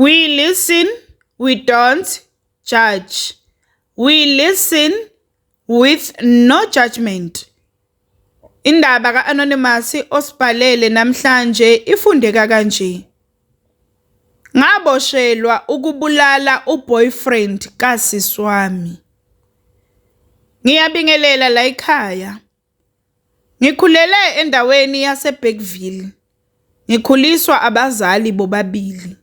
We listen, we don't judge. We listen with no judgment. Indaba ka-Anonymous osibhalele namhlanje ifundeka kanje. Ngaboshelwa ukubulala uboyfriend kasisi wami. Ngiyabingelela la ekhaya. Ngikhulele endaweni yaseBergville. Ngikhuliswa abazali bobabili.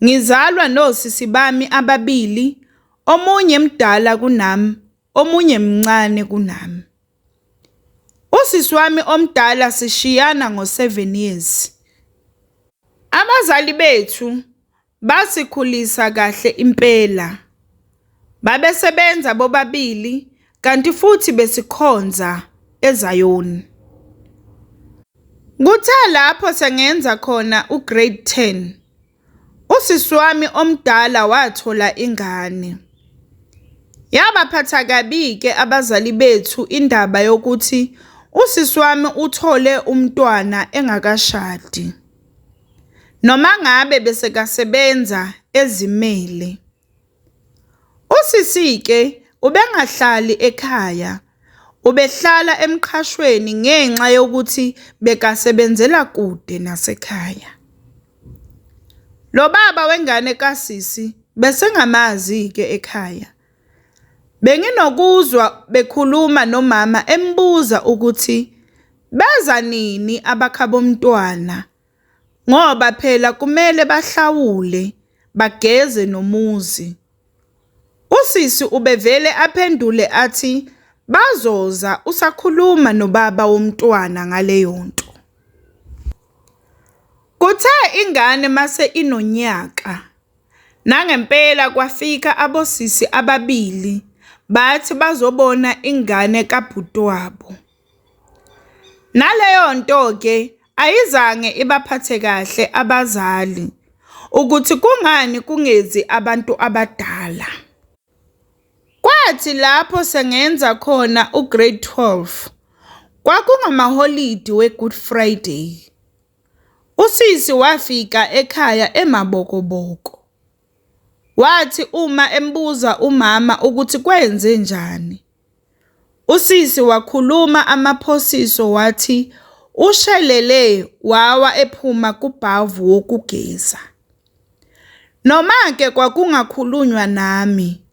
Ngizalwa nosisi bami ababili, omunye mdala kunami, omunye mncane kunami. Usisi wami omdala sishiyana ngo-7 years. Abazali bethu basikhulisa kahle impela. Babesebenza bobabili kanti futhi besikhonza eZayoni. Kuthe lapho sengenza khona uGrade 10, usisi wami omdala wathola ingane. Yabaphatha kabi-ke abazali bethu indaba yokuthi usisi wami uthole umntwana engakashadi. Noma ngabe besekasebenza ezimele. Usisi-ke ubengahlali ekhaya, ubehlala emqashweni ngenxa yokuthi bekasebenzela kude nasekhaya. Lo baba wengane kasisi besengamazi-ke ekhaya. Benginokuzwa bekhuluma nomama embuza ukuthi beza nini abakhabomntwana ngoba phela kumele bahlawule bageze nomuzi. Usisi ubevele aphendule athi bazoza usakhuluma nobaba womntwana ngaleyo nto. Kuthe ingane mase inonyaka, nangempela kwafika abosisi ababili bathi bazobona ingane kabhuti wabo. Naleyo nto-ke ayizange ibaphathe kahle abazali ukuthi kungani kungezi abantu abadala. Kwathi lapho sengenza khona uGrade 12, kwakungamaholidi we-Good Friday. Usisi wafika ekhaya emabokoboko. Wathi uma embuza umama ukuthi kwenzenjani, usisi wakhuluma amaphosiso wathi ushelele wawa ephuma kubhavu wokugeza. Noma-ke kwakungakhulunywa nami,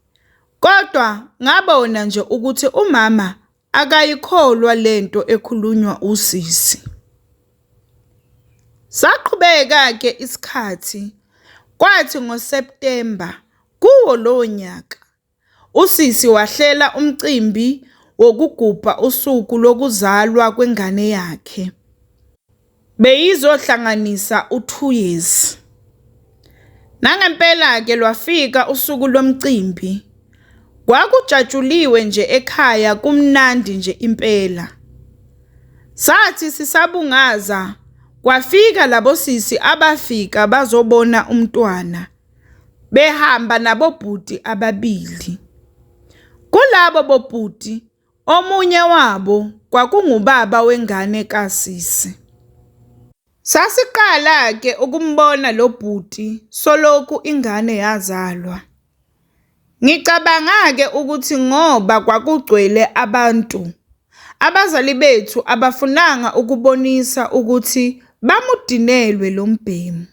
kodwa ngabona nje ukuthi umama akayikholwa lento ekhulunywa usisi. Saqhubeka-ke isikhathi, kwathi ngoSeptemba kuwo lowo nyaka, usisi wahlela umcimbi wokugubha usuku lokuzalwa kwengane yakhe. Beyizohlanganisa u-2 years. Nangempela-ke lwafika usuku lomcimbi. Kwakujatshuliwe nje ekhaya kumnandi nje impela. Sathi sisabungaza kwafika labo sisi abafika bazobona umntwana behamba nabobhuti ababili. Kulabo bobhuti omunye wabo kwakungubaba wengane kasisi. Sasiqala-ke ukumbona lo bhuti solokhu ingane yazalwa. Ngicabanga-ke ukuthi ngoba kwakugcwele abantu, abazali bethu abafunanga ukubonisa ukuthi bamudinelwe lo mbhemu.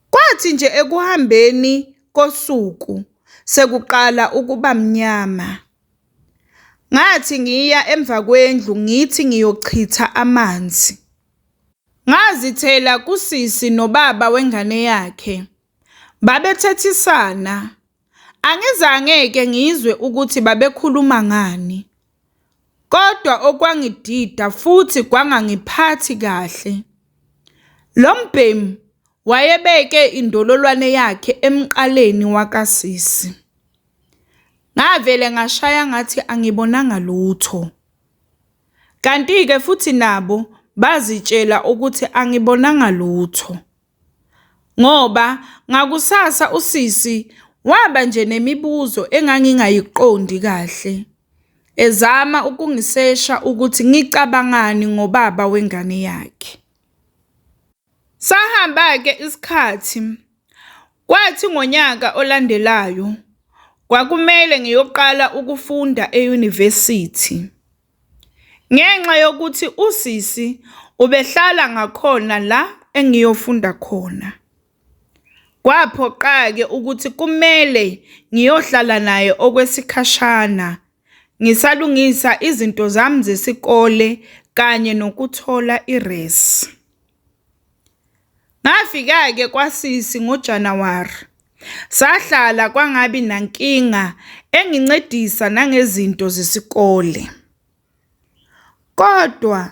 Kwathi nje ekuhambeni kosuku sekuqala ukuba mnyama, ngathi ngiya emva kwendlu ngithi ngiyochitha amanzi. Ngazithela kusisi nobaba wengane yakhe. Babethethisana. Angizange-ke ngizwe ukuthi babekhuluma ngani. Kodwa okwangidida futhi kwangangiphathi kahle, lo mbhemu wayebeke indololwane yakhe emqaleni wakasisi. Ngavele ngashaya ngathi angibonanga lutho. Kanti-ke futhi nabo bazitshela ukuthi angibonanga lutho. Ngoba ngakusasa usisi waba nje nemibuzo engangingayiqondi kahle, ezama ukungisesha ukuthi ngicabangani ngobaba wengane yakhe. Sahamba-ke isikhathi, kwathi ngonyaka olandelayo kwakumele ngiyoqala ukufunda eyunivesithi. Ngenxa yokuthi usisi ubehlala ngakhona la engiyofunda khona. Kwaphoqa-ke ukuthi kumele ngiyohlala naye okwesikhashana, ngisalungisa izinto zami zesikole kanye nokuthola iresi. Ngafika-ke kwasisi ngoJanuwari, sahlala kwangabi nankinga engincedisa nangezinto zesikole. Kodwa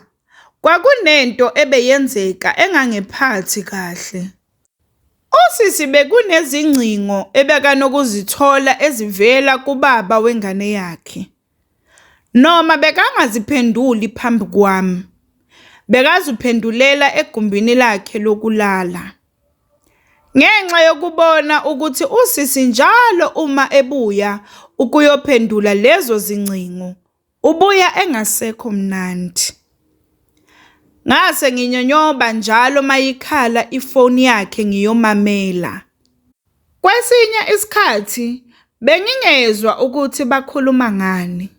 kwakunento ebeyenzeka engangiphathi kahle. Usisi bekunezingcingo ebekanokuzithola ezivela kubaba wengane yakhe. Noma bekangaziphenduli phambi kwami, bekaziphendulela egumbini lakhe lokulala. Ngenxa yokubona ukuthi usisi njalo uma ebuya ukuyophendula lezo zingcingo, ubuya engasekho mnandi. Ngase nginyonyoba njalo mayikhala ifoni yakhe ngiyomamela. Kwesinye isikhathi bengingezwa ukuthi bakhuluma ngani,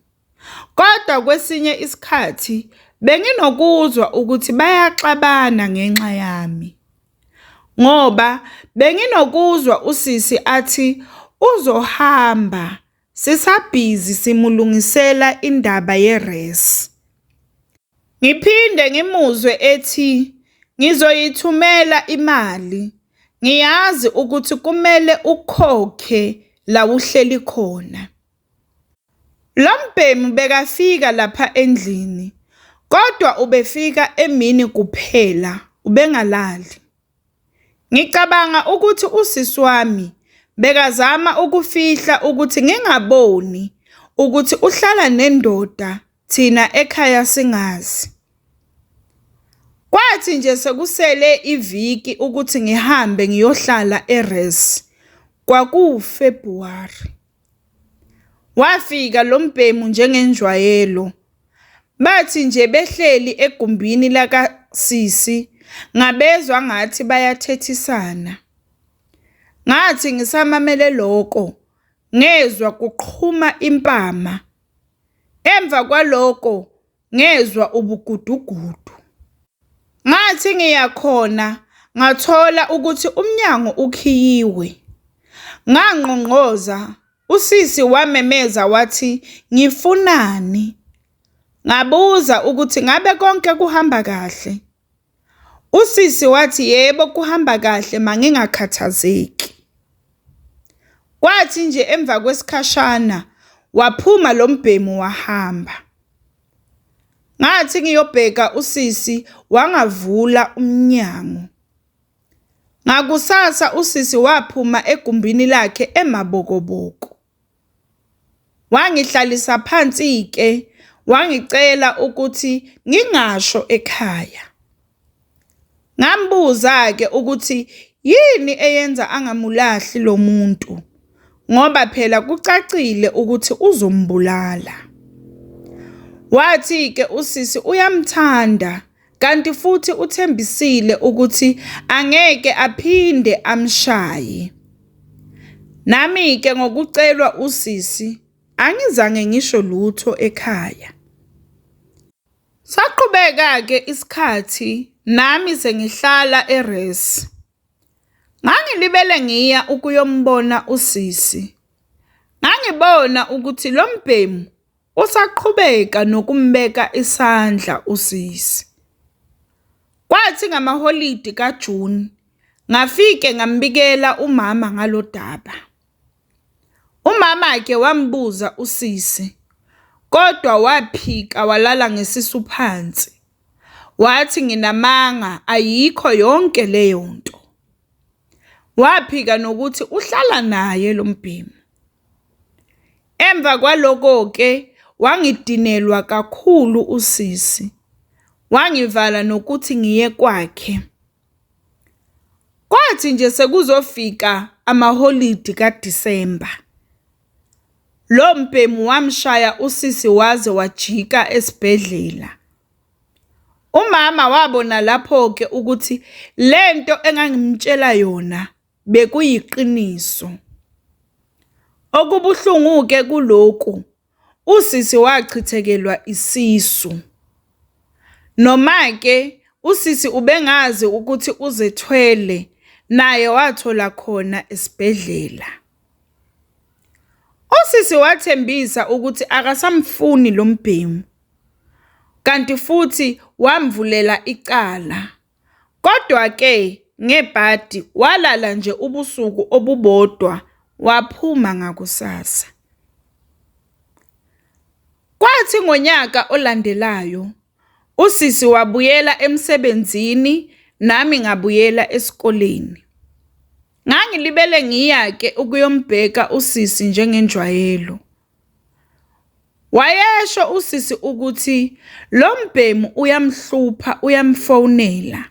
kodwa kwesinye isikhathi benginokuzwa ukuthi bayaxabana ngenxa yami. Ngoba benginokuzwa usisi athi uzohamba sisabhizi simulungisela indaba yeresi. Ngiphinde ngimuzwe ethi ngizoyithumela imali, ngiyazi ukuthi kumele ukhokhe la uhleli khona. Lo mbhemu bekafika lapha endlini, kodwa ubefika emini kuphela, ubengalali. Ngicabanga ukuthi usisi wami bekazama ukufihla ukuthi ngingaboni ukuthi uhlala nendoda thina ekhaya singazi. Kwathi nje sekusele iviki ukuthi ngihambe ngiyohlala e-res, kwakuwuFebhuwari. Wafika lo mbhemu njengenjwayelo. Bathi nje behleli egumbini lakasisi ngabezwa ngathi bayathethisana. Ngathi ngisamamele loko ngezwa kuqhuma impama. Emva kwaloko ngezwa ubugudugudu. Ngathi ngiya khona ngathola ukuthi umnyango ukhiyiwe. Ngangqongqoza, usisi wamemeza wathi ngifunani? Ngabuza ukuthi ngabe konke kuhamba kahle. Usisi wathi yebo kuhamba kahle mangingakhathazeki. Kwathi nje emva kwesikhashana waphuma lo mbhemu wahamba. Ngathi ngiyobheka usisi wangavula umnyango. Ngakusasa usisi waphuma egumbini lakhe emabokoboko. Wangihlalisa phansi-ke wangicela ukuthi ngingasho ekhaya. Ngambuza-ke ukuthi yini eyenza angamulahli lo muntu ngoba phela kucacile ukuthi uzombulala. Wathi-ke usisi uyamthanda kanti futhi uthembisile ukuthi angeke aphinde amshaye. Nami-ke ngokucelwa usisi angizange ngisho lutho ekhaya. Saqhubeka-ke isikhathi nami sengihlala e-res. Ngangilibele ngiya ukuyombona usisi. Ngangibona ukuthi lo mbhemu Usaqhubeka nokumbeka isandla usisi. Kwathi ngamaholidi kaJuni ngafike ngambikela umama ngalodaba. Umama-ke wambuza usisi, kodwa waphika walala ngesisu phansi. Wathi nginamanga ayikho yonke leyo nto. Waphika nokuthi uhlala naye lo mbhemu. Emva kwaloko-ke wangidinelwa kakhulu usisi, wangivala nokuthi ngiye kwakhe. Kwathi nje sekuzofika amaholidi kaDisemba, lo mbhemu wamshaya usisi waze wajika esibhedlela. Umama wabona lapho-ke ukuthi lento engangimtshela yona bekuyiqiniso. Okubuhlungu-ke kulokhu, usisi wachithekelwa isisu. Noma-ke usisi ubengazi ukuthi uzethwele, naye wathola khona esibhedlela. Usisi wathembisa ukuthi akasamfuni lo mbhemu, kanti futhi wamvulela icala. Kodwa-ke ngebhadi walala nje ubusuku obubodwa waphuma ngakusasa. Kwathi ngonyaka olandelayo, usisi wabuyela emsebenzini nami ngabuyela esikoleni. Ngangilibele ngiya-ke ukuyombheka usisi njengenjwayelo. Wayesho usisi ukuthi lo mbhemu uyamhlupha uyamfonela.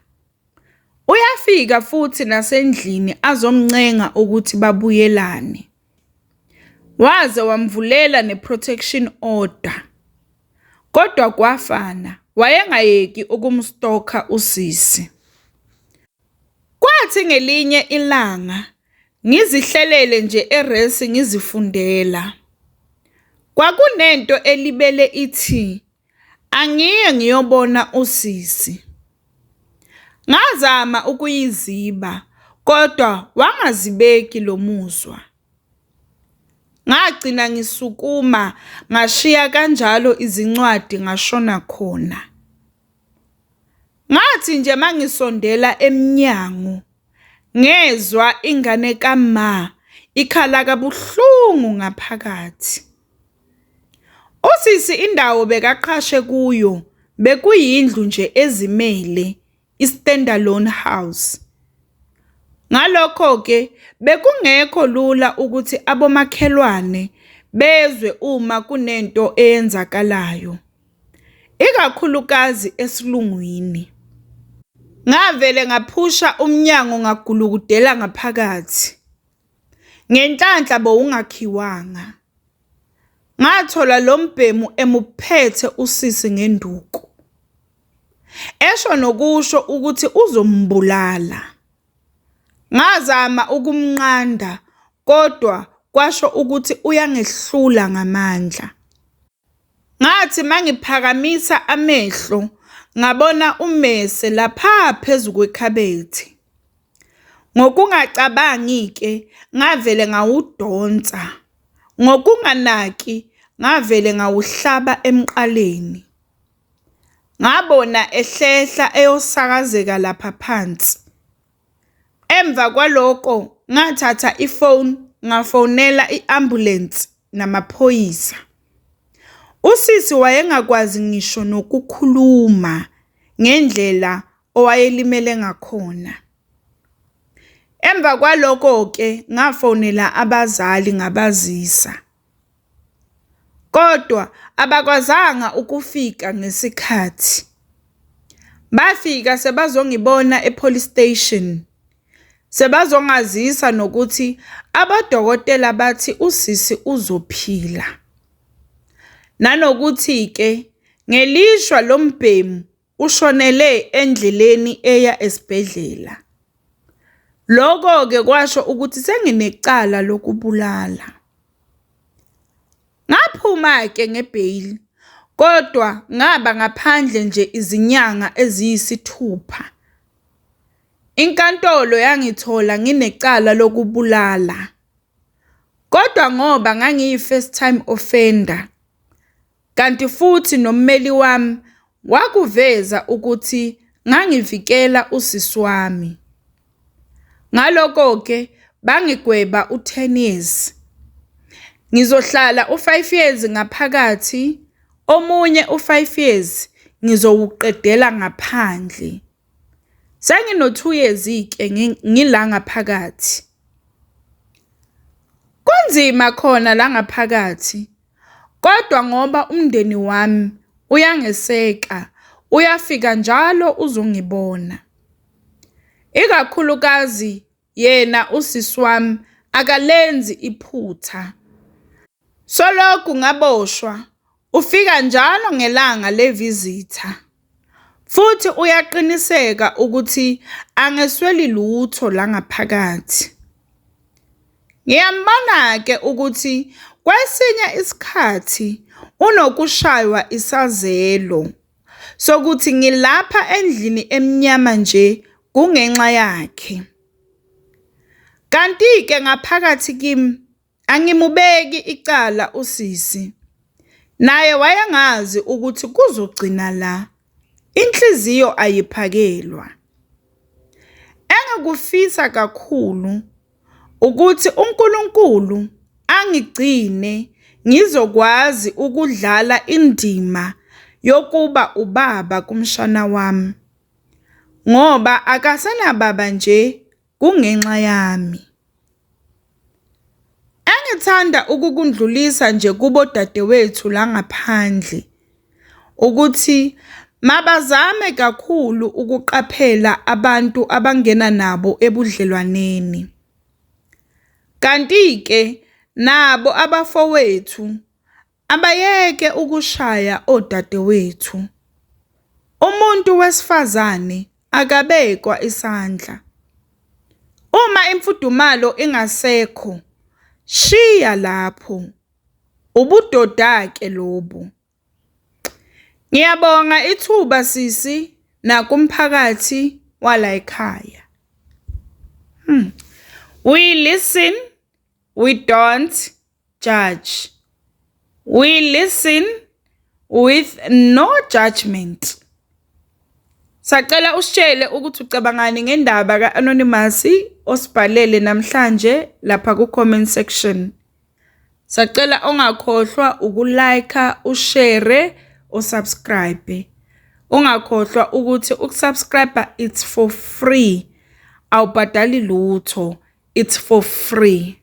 Uyafika futhi nasendlini azomncenga ukuthi babuyelane. Waze wamvulela ne-protection order. Kodwa kwafana, wayengayeki ukumstokha usisi. Kwathi ngelinye ilanga ngizihlelele nje eresi ngizifundela. Kwakunento elibele ithi angiye ngiyobona usisi. Ngazama ukuyiziba kodwa wangazibeki lo muzwa. Ngagcina ngisukuma ngashiya kanjalo izincwadi ngashona khona. Ngathi nje mangisondela emnyango ngezwa ingane kama ikhala kabuhlungu ngaphakathi. Usisi indawo bekaqhashe kuyo bekuyindlu nje ezimele, i-standalone house. Ngalokho-ke bekungekho lula ukuthi abomakhelwane bezwe uma kunento eyenzakalayo, ikakhulukazi esilungwini. Ngavele ngaphusha umnyango ngagulukudela ngaphakathi. Ngenhlanhla bowungakhiwanga. Ngathola lo mbhemu emuphethe usisi ngenduku. Esho nokusho ukuthi uzombulala. Ngazama ukumnqanda kodwa kwasho ukuthi uyangehlula ngamandla. Ngathi mangiphakamisa amehlo ngabona ummese lapha phezu kwekhabethe. Ngokungacabangi-ke ngavele ngawudonsa, ngokunganaki ngavele ngawuhlaba emqaleni. Ngabona ehlehla eyosakazeka lapha phansi. Emva kwaloko ngathatha ifoni ngafonela i-ambulensi namaphoyisa. Usisi wayengakwazi ngisho nokukhuluma ngendlela owayelimele ngakhona. Emva kwaloko-ke ngafonela abazali ngabazisa. Kodwa abakwazanga ukufika ngesikhathi. Bafika sebazongibona e-police station. Sebazongazisa nokuthi abodokotela bathi usisi uzophila. Nanokuthi-ke ngelishwa lo mbhemu ushonele endleleni eya esibhedlela. Lokho-ke kwasho ukuthi senginecala lokubulala. Ngaphuma-ke ngebheyili kodwa ngaba ngaphandle nje izinyanga eziyisithupha. Inkantolo yangithola nginecala lokubulala. Kodwa ngoba ngangiyi-first time offender, kanti futhi nommeli wami wakuveza ukuthi ngangivikela usisi wami. Ngaloko-ke bangigweba u-10 years. Ngizohlala u-5 years ngaphakathi, omunye u-5 years ngizowuqedela ngaphandle. Sengino-2 years-ke ngila ngaphakathi. Kunzima khona la ngaphakathi, kodwa ngoba umndeni wami uyangeseka, uyafika njalo uzongibona. Ikakhulukazi yena usisi wami akalenzi iphutha. Solokhu ngaboshwa, ufika njalo ngelanga le-visitor. Futhi uyaqiniseka ukuthi angesweli lutho la ngaphakathi. Ngiyambona-ke ukuthi kwesinye isikhathi unokushaywa isazelo sokuthi ngilapha endlini emnyama nje kungenxa yakhe. Kanti-ke ngaphakathi kimi angimubeki icala usisi. Naye wayengazi ukuthi kuzogcina la. Inhliziyo ayiphakelwa. Engikufisa kakhulu ukuthi uNkulunkulu angigcine ngizokwazi ukudlala indima yokuba ubaba kumshana wami ngoba akasenababa nje kungenxa yami. Engithanda ukukundlulisa nje kubo dadewethu la ngaphandle ukuthi mabazame kakhulu ukuqaphela abantu abangena nabo ebudlelwaneni. Kanti-ke nabo abafowethu abayeke ukushaya odadewethu. Umuntu wesifazane akabekwa isandla. Uma imfudumalo ingasekho, shiya lapho. Ubudoda-ke lobu. Ngiyabonga ithuba sisi nakumphakathi walayikhaya. We listen, we don't judge. We listen with no judgment. Sacela usitshele ukuthi ucabangani ngendaba ka-Anonymous osibhalele namhlanje lapha ku-comment section. Sacela ungakhohlwa uku-like, ushare, usubscribe. Ungakhohlwa ukuthi ukusubscribe it's for free. Awubhadali lutho, it's for free.